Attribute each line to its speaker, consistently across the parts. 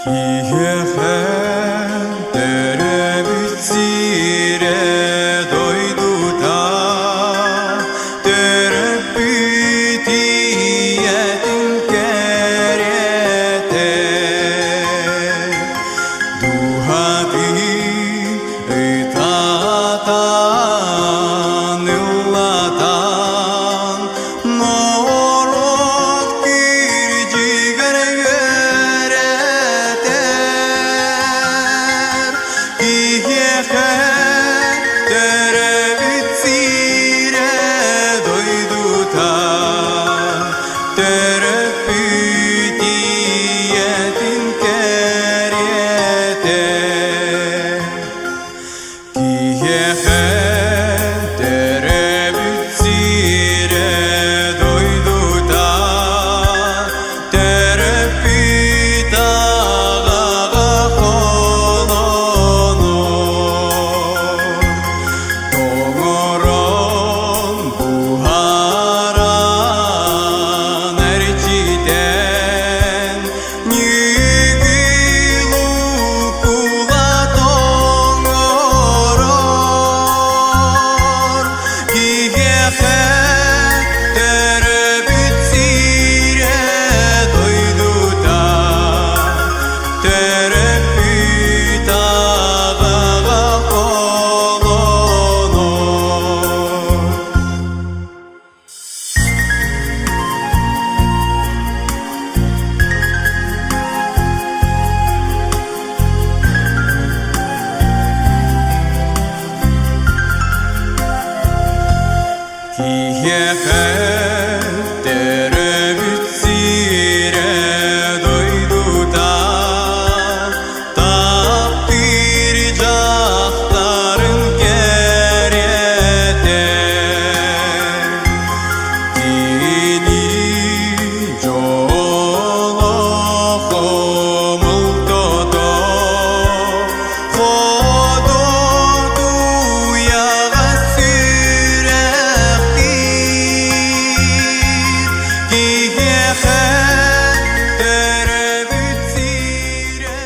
Speaker 1: Киһиэхэ төрөөбүт сирэ дойдута, төрөппүт ийэтин кэрэтэ. Дууһатын ытатан, ыллатан, Норуот кирдьигэр үөрэтэр, киһиэхэ төрөөбүт сирэ дойдута, төрөппүт ийэтин кэриэтэ. Киһиэхэ төрөөбүт сирэ дойдута, төрөппүт аҕаҕа холонор. Тоҥорон, буһаран, эрчитэн, Ньүгүл укулаат оҥорор, киһиэхэ төрөөбүт сирэ дойдута, төрөппүт аҕаҕа холонор. Киһиэхэ төрөөбүт сирэ дойдута, таптыыр дьахтарын кэриэтэ. Кини дьоло хомолтото, хототуйаҕа сүрэхтиир, киһиэхэ төрөөбүт сирэ.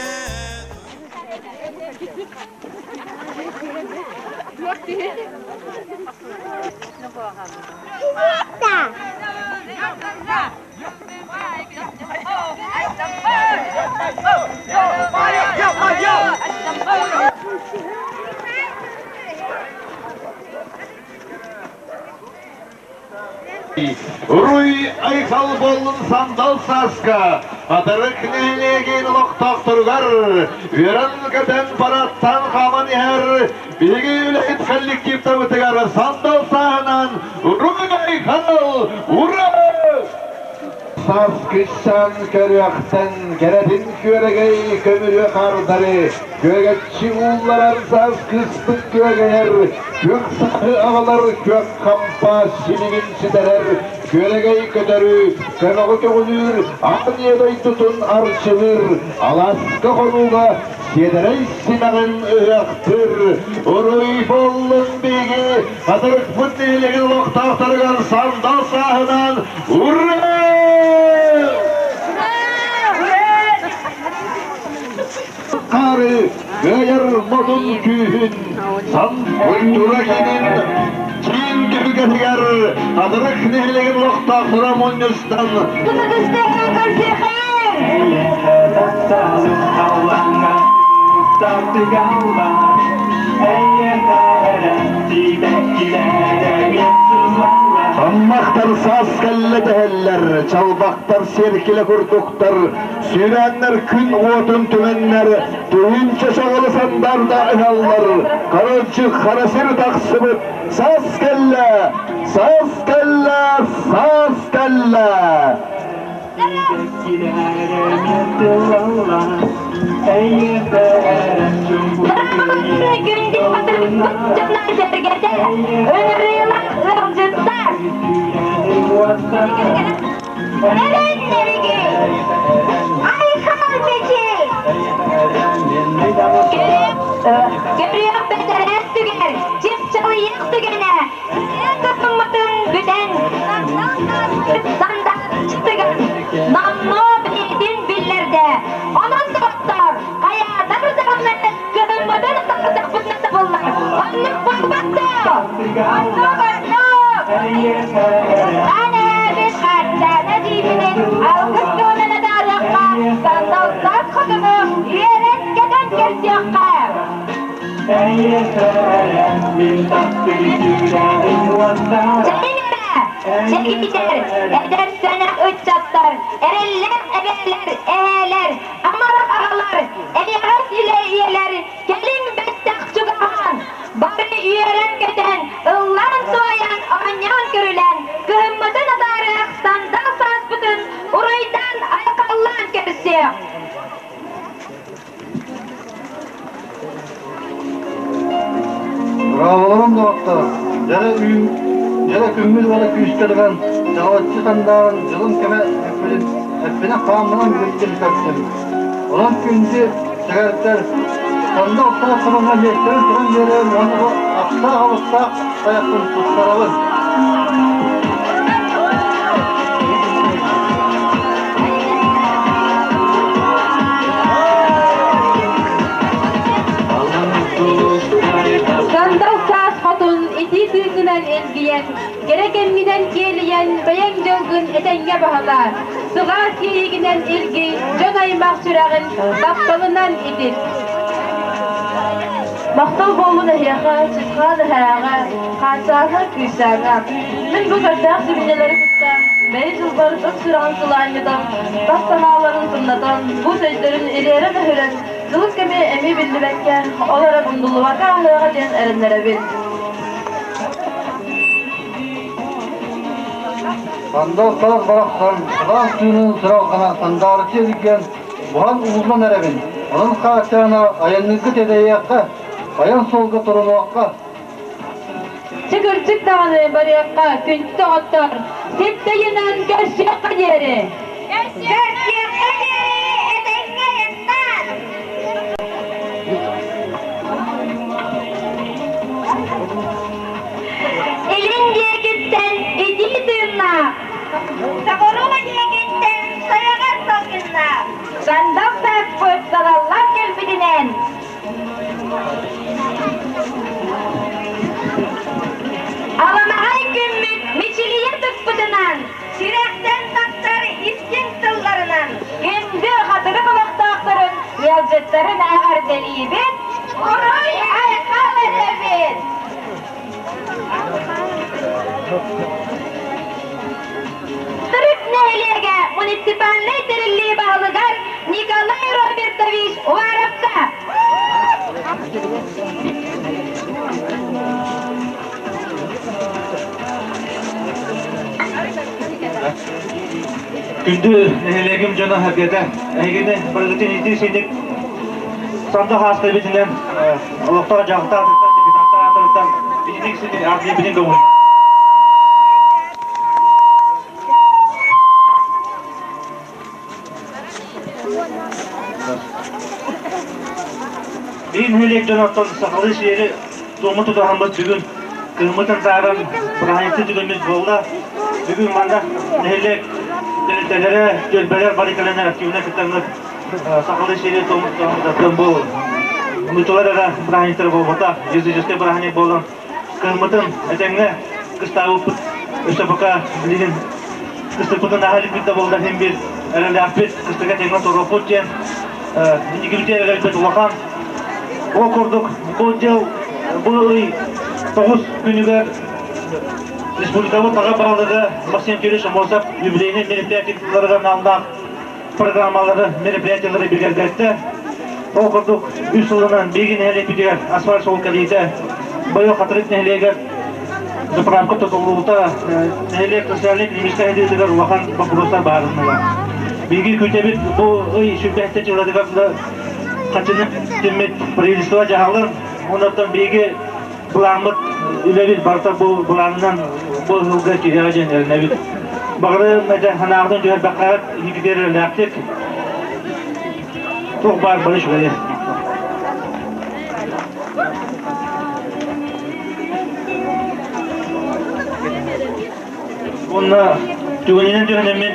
Speaker 2: Уруй айхал буоллун сандал сааска, Хатырык нэһилиэгин олохтоохторугар үөрэн-көтөн парадтан хааман иһэр биһиги үлэһит коллективтарбытыгар сандал сааһынан уруй айхал, ура! Саас кыысчаан көрүөхтэн кэрэтин күөрэгэй көмүрүө хаардары күөгэччи уулларар саас кыыспыт күөгэйэр күөх саһы аҕалар күөх хампа силигин ситэрэр күөрэгэй көтөрү көмөҕү көҕүлүүр аан ийэ дойдутун арчылыыр алааска хонууга сиэдэрэй симэҕин ыһыахтыыр уруй буоллун биһиги Хатырыкпыт нэһилиэгин олохтоохторугар сандал сааһынан ура! Хаары кыайар модун күүһүн сан культура киинин киин түһүлгэтигэр Хатырык нэһилиэгин олохтоохторо мунньустан Таммахтар саас кэллэ дэһэллэр, чалбахтар сиэркилэ курдуктар, сүүрээннэр күн уотун түмэннэр, түһүнчэ соҕолу сандарда ыһаллар, короче, хара сир тахсыбыт, саас кэллэ, саас кэллэ, саас кэллэ!
Speaker 3: Ыҥырыылаах ыалдьыттар! Эрэннэригит! Айхал мичил! Көмүөх бэтэрээс түгэр, чыпчылыйыах түгэнэ, кыһыммытын бүтэн, сандал сандал чытыган, номнуо бэйэтин биллэрдэ. Онон доҕоттор, Чэйиҥ эрэ, чэгиитэр, эдэр сэнэх ыччаттар, эрэллээх эбээлэр, эһээлэр, амарах аҕалар, эйэҕэс илэ ийэлэр, кэлиҥ бэттэх чугаһаан, бары үөрэн-көтөн, ыллаан-туойан, оонньоон-көрүлээн, кыһыммытын атаарыах, сандал сааспытын уруйдаан-айхаллаан көрсүөх!
Speaker 4: Брааваларым доҕоттор, дьэрэ үүн, дьэрэ күммүт уола күүскэ ылан, чаҕылыччы сандаан, дьылым кэмэ эппитин, эппинэ хааммынан бүттүм көрдүм. Онон күндү сэгэрдэр, ханна охтоох хомоҥҥо миэстэбин туран биэрэн уонна бу ахсаах-абыстаах тайахпын туттарабын.
Speaker 5: Сандал саас хотун итии тыыҥҥынан илгийэн, кэрэ кэмҥинэн киэлийэн, бэйэҥ дьолгун этэҥҥэ баһылаа. Сылаас иэйигинэн илгий, дьон аймах сүрэҕин тапталынан итит.
Speaker 6: Махтал буоллун эһиэхэ, Чысхаан эһээҕэ, Хаачааһы кыысчааҥҥа. Мин бу көрдөөх сибинньэлэри кытта бэйи дьылбар ыт сүрэҕин сылаанньытан, тас санааларын сымнатан, бу өйдөрүн ириэрэн өһүрэн, дьылыс кэми эмиэ биллибэккэ, ол эрэн умнуллубакка ааһыаҕа диэн эрэннэрэбин.
Speaker 4: Сандал саас барахсан, сылаас тыынын сыралҕана сандаарыччы илгэн, буһан ууллан эрэбин. Онон хааччаана айанныырга тэдэйиэххэ, айан суолга турунуохха.
Speaker 5: Чыкырчык даҕаны барыахха, күндү доҕоттор, сиптэйинэн көрсүөххэ диэри!
Speaker 3: Көрсүөххэ диэри этэҥҥэ айаннаан! Илин диэкиттэн итии тыыннаах, соҕуруу диэкиттэн сайаҕас салгыннаах, сандал сааспыт салаллан кэлбитинэн Аламаҕай күммүт мичилийэ тыкпытынан, сүрэхтэн тахсар истиҥ тылларынан күндү хатырык олохтоохторун ыалдьыттарын эҕэрдэлиибит, уруй айхал этэбит! Төрүт нэһилиэгэ муниципальнай тэриллии баһылыгар Николай Робертович Уваровка.
Speaker 7: Күндү нэһилиэгим дьоно сэргэтэ, эһигини барыгытын итии синик санда хааста битинэн олохтоох дьаһалта аатыттан, депутаттар аатыттан ититик синик аатыйбытын көҥүл. Биир нэһилиэк дьоноттон сахалыы сиэри туому тутуһаммыт бүгүн кыһыммытын тааран бырааһынньыктыы түгэммит буолла. Бүгүн манна нэһилиэк тэрилтэлэрэ, түөлбэлэр бары кэлэннэр активнай кыттаҥҥыт сахалыы сиэри туому тутуһаммыт бу нууччалар эрэ бырааһынньыктара буолбатах, языческий бырааһынньык буолан кыһыммытын этэҥҥэ кыстаабыппыт өссө пока билигин кыстыкпытын аһа иликпит да буоллар иһин биир эрэлээхпит кыстыга тэҥҥэ туруохпут диэн инникибитигэр эрэлбит улахан. Ол курдук бу дьыл бу ый тоҕус күнүгэр республикабыт аҕа баһылыга Максим Кириллович Аммосов юбилейнай мероприятиеларыгар аналлаах программалары, мероприятиелары бигэргэттэ. Ол курдук үс сылынан биһиги нэһилиэкпитигэр асфальт суол кэлиитэ, быйыл Хатырык нэһилиэгэр заправка тутуллубута, нэһилиэк социальнай-экономическай сайдыытыгар улахан боппуруостар баарыннылар. Биһиги күүтэбит бу ый сүрдэхтэ дьылатыгар да хачыны тиммит правительство дьаһалын, оннуттан биһиги былааммыт үлэбит барыта бу былаанынан бу ыһылга кириэҕэ диэн эрэнэбит. Баҕары этэ санааҕытын түһэрбэххэ инникитигэр эрэлээхтик туох баар бары үчүгэйэ. Уонна түгэнинэн түһэнэммин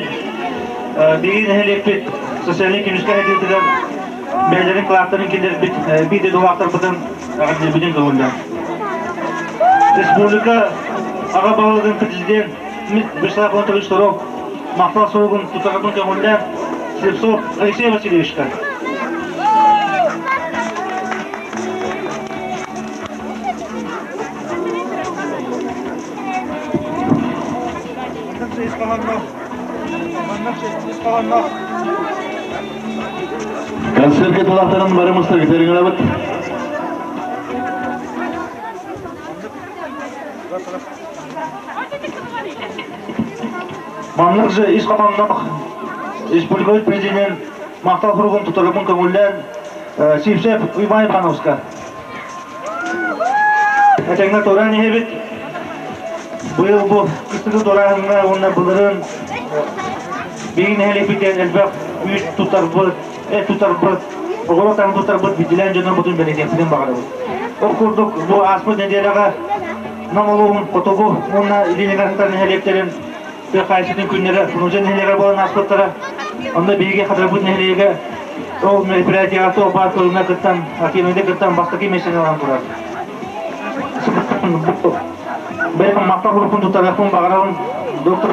Speaker 7: биһиги нэһилиэкпит социальнай көмүскэ сайдыытыгар бэйэлэрин кылааттарын киллэрбит биир дойдулаахтарбытын эҕэрдэлиибитин көҥүллээн. Республика аҕа баһылыгын президент Вячеслав Анатольевич Соров махтал суругун тутарбын көҥүллээн Слепцов Алексей Васильевичка.
Speaker 2: Концертке тулақтарын бары мұстар көтеріңілабыт.
Speaker 7: Маннык же ис хоһоонноох республикабыт президент махтал суругун тутарбын көҥүллээн Сивцев Иван Ивановска. Этэҥҥэ туораан иһэбит. Быйыл бу кыстыгы туорааһыҥҥа уонна былырыын биһиги нэһилиэкпитигэр элбэх үүт тутарбыт, эт тутарбыт, оҕуруот аһын тутарбыт биирдиилээн дьоннорбутун бэлиэтиэхпитин баҕарабыт. Ол курдук бу ааспыт нэдиэлэҕэ Нам улууһун хотугу уонна Илин Эҥэр нэһилиэктэрин тыа хаһаайыстыбатын күннэрэ Хонууча нэһилиэгэр буолан ааспыттара. Онно биһиги Хатырбыт нэһилиэгэ ол мероприятиеҕа туох баар көрүҥҥэ кыттан, активнайдык кыттан бастакы миэстэни ылан турар. Бэйэм махтал уруккун туттарыахпын баҕарабын. Доктор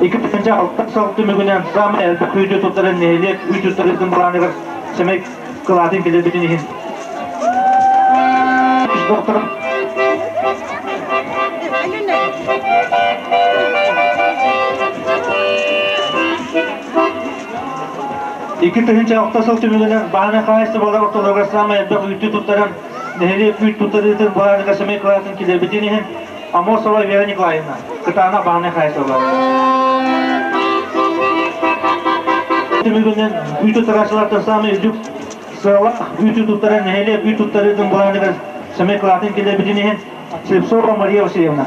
Speaker 7: 2 тыһыынча 6 сыл түмүгүнэн саамай элбэх үүтү туттаран нэһилиэк үүт туттарыытын былааныгар сэмэй кылаатын киллэрбитин иһин. Доктор 2 тыһыынча 6 сыл түмүгүнэн бааһынай хаһаайыстыбалар ортолоругар саамай элбэх үүтү туттаран нэһилиэк үүт туттарыытын былааныгар сэмэй кылаатын киллэрбитин иһин Амосова Вера Николаевна, Кытаанах бааһынай хаһаайыстыбалар. Түмүгүнэн үүт туттарааччылартан саамай үрдүк сыалаах үүтү туттаран нэһилиэк үүт туттарыытын былааныгар сэмэй кылаатын киллэрбитин иһин Слепцова Мария Васильевна.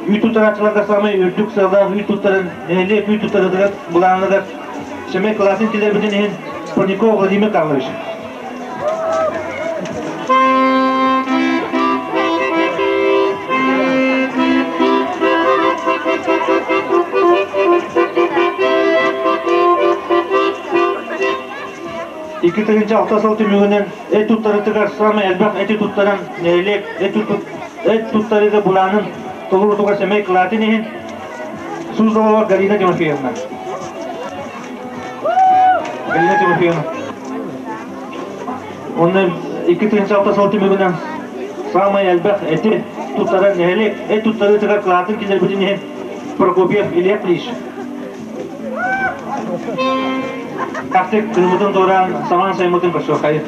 Speaker 7: Үүт туттарааччыларга саамай үрдүк сыаллаах үүт туттаран нэһилиэк үүт туттарыытыгар былааныгар сэмэй кылаатын киллэрбитин иһин Парников Владимир Карлович. 2 тыһыынча 6 сыл түмүгүнэн эт туттарытыгар саамай элбэх эти туттаран нэһилиэк эт туттарыыга былаанын толорутугар сэмэй кылаатын иһин Суздалова Галина Тимофеевна. Галина Тимофеевна. Онно 2 тыһыынча 6 сыл түмүгүнэн саамай элбэх эти туттаран нэһилиэк эт туттарыытыгар кылаатын киллэрбитин иһин Прокопьев Илья Плиш. Тактик кыһыммытын туораан самаан сайыммытын көрсүөххэйин.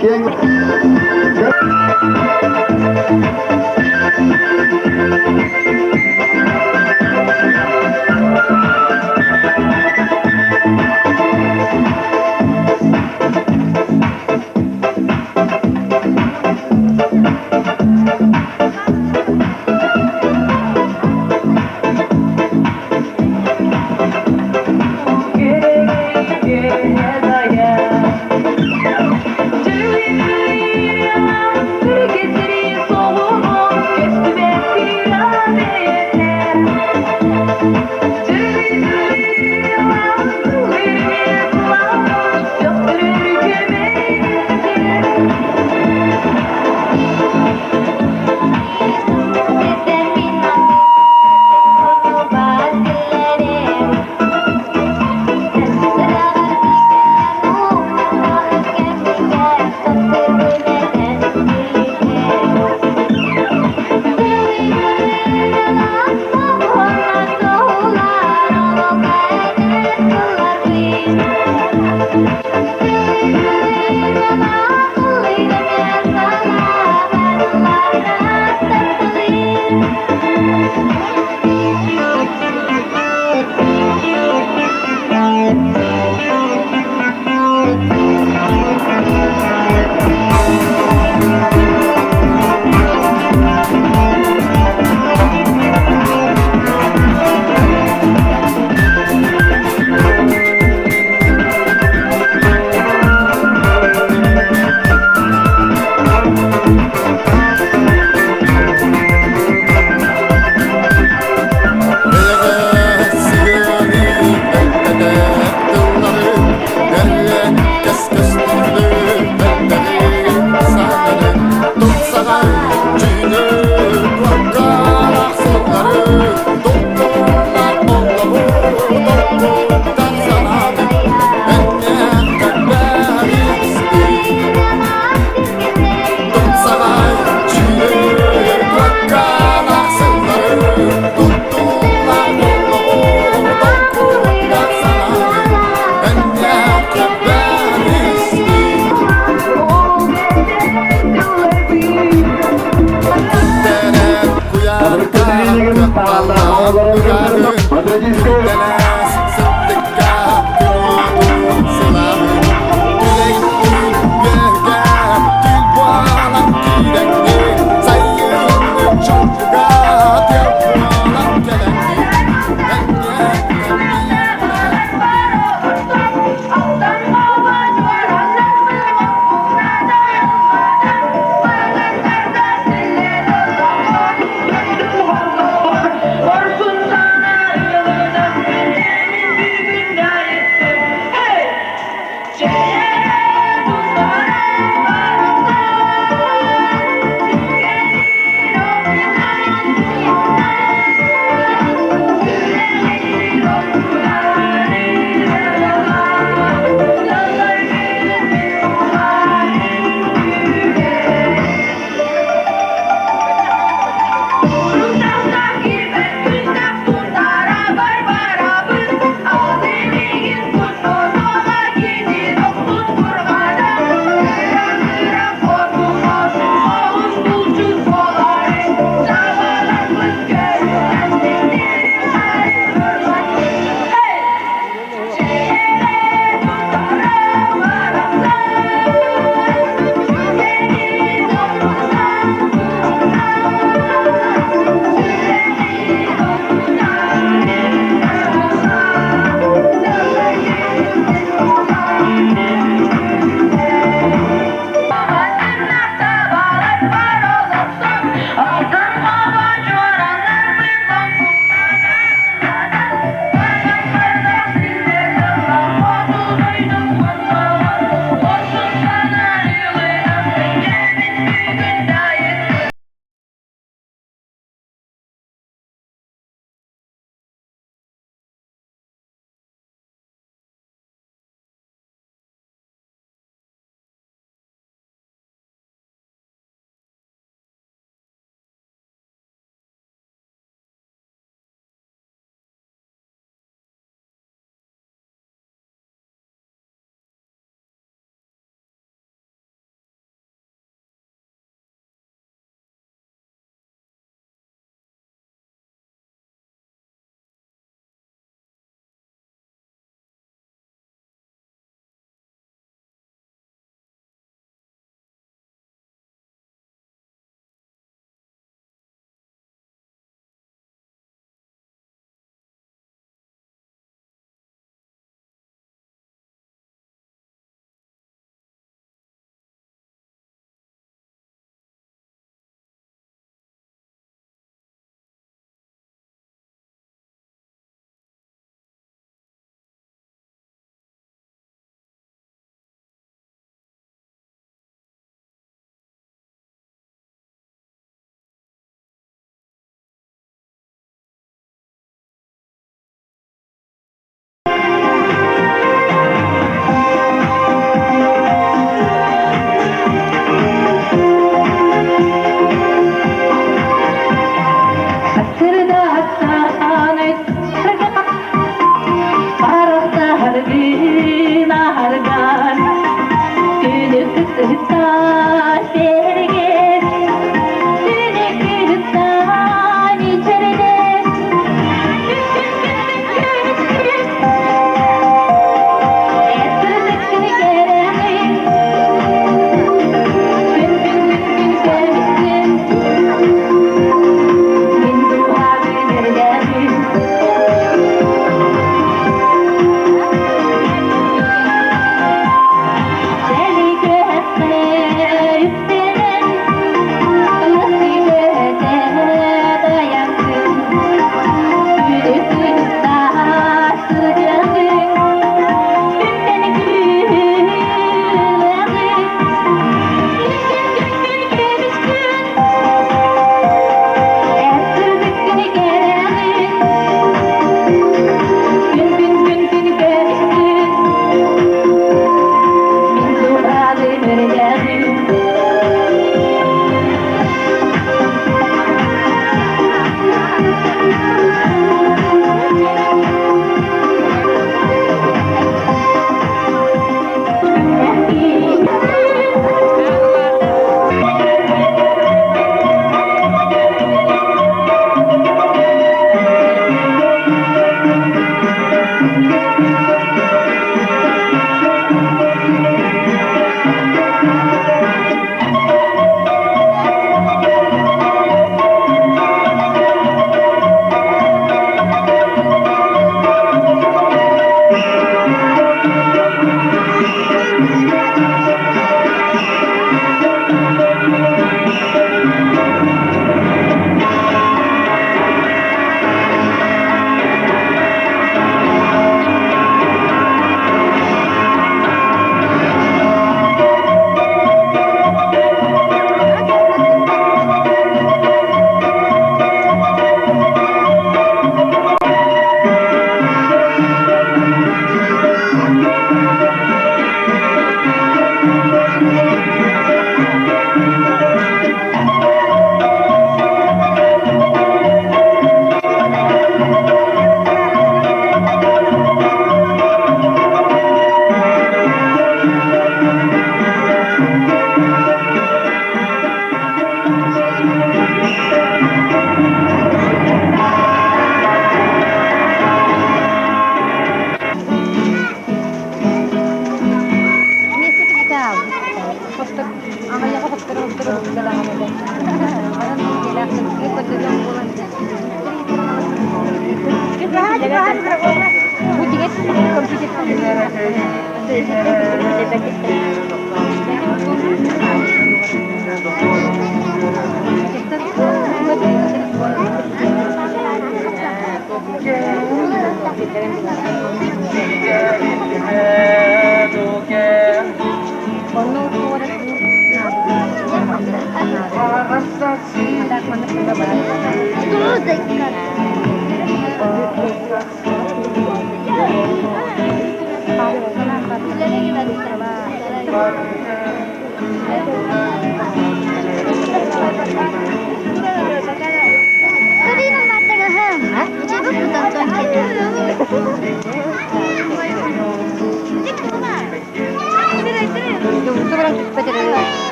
Speaker 8: киэҥ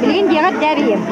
Speaker 5: Билигин диэҕэр дээбийэм.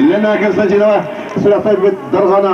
Speaker 2: Лена Константинова сүрэхтэрбит дорҕоно.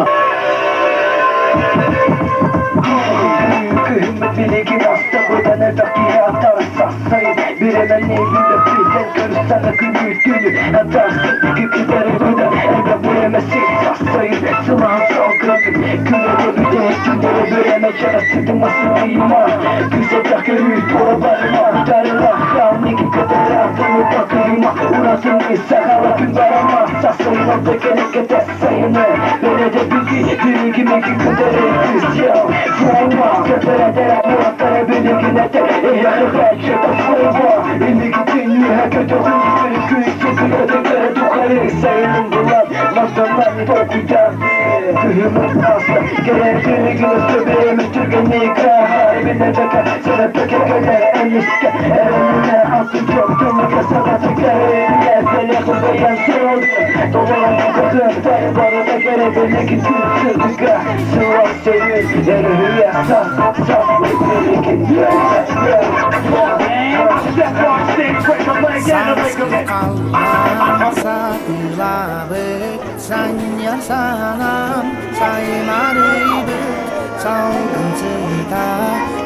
Speaker 1: Сатылабыт, санньар санаам, саймарыйбыт. Салгын сыта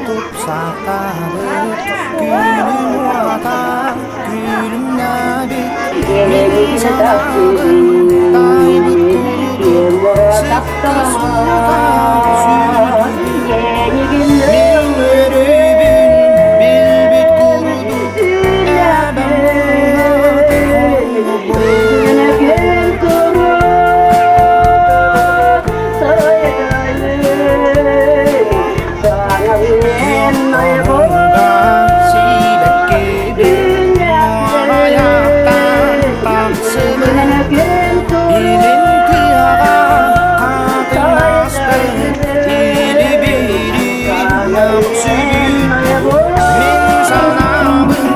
Speaker 1: тупсахтаабыт, күнүм уота күлүмнээбит. Мин санаабын таайбыт курдук, сыкка суута сүүрдүбүт. Мин үөрүүбүн билбит курдук, эбэм мууһа хоннубут. Хонууга сибэккибит Муорайаттан тахсыбыт, Илин тыаҕа хатыҥнаспыт, Илибирин мөхсүбүт. Мин санаабын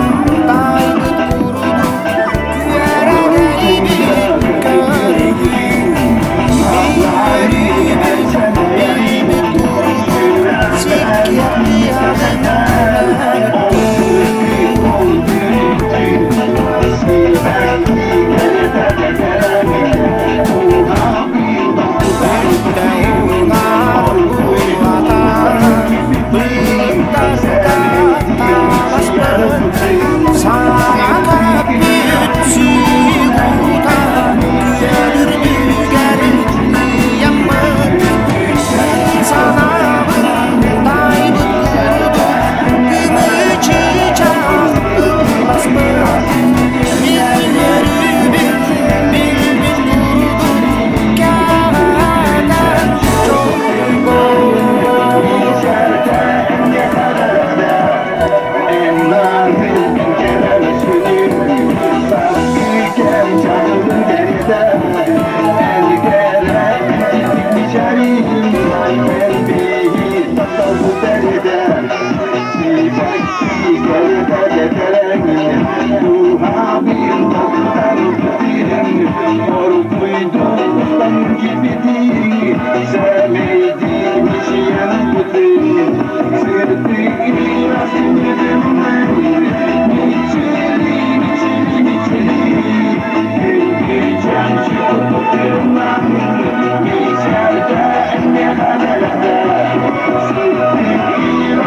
Speaker 1: таайбыт курдук, Күөрэгэйбин көрбүт. Мин өрүүбүн билбит курдук, Сиккиэрдиэҕин мэлдьи. Үттэйунар уулатар, быыттарга таласпыт, саҥа көппүт сүүгута күөлүрдүгэр ыйаммыт. Мин санаабын тайбыт курдук, көмүчү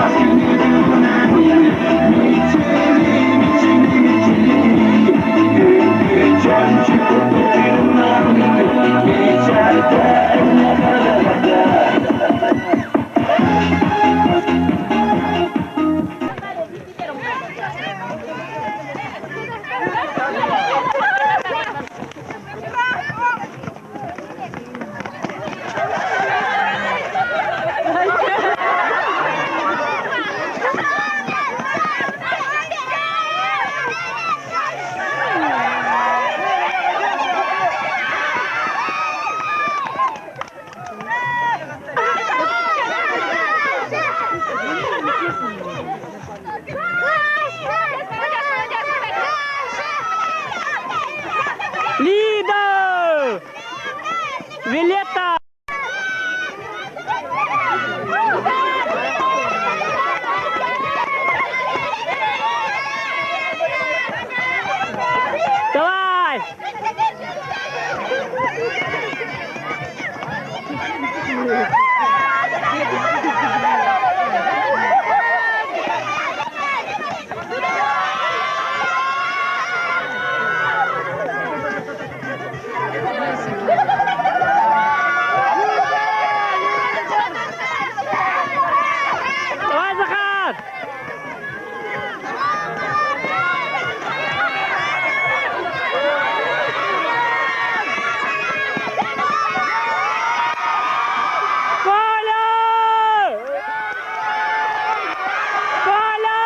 Speaker 1: ылласпыт. Мин өрүүбүн билбит курдук, кэҕэтэн чолбон.
Speaker 7: Лида! Вилета! Давай! Давай, Захар! Коля! Коля!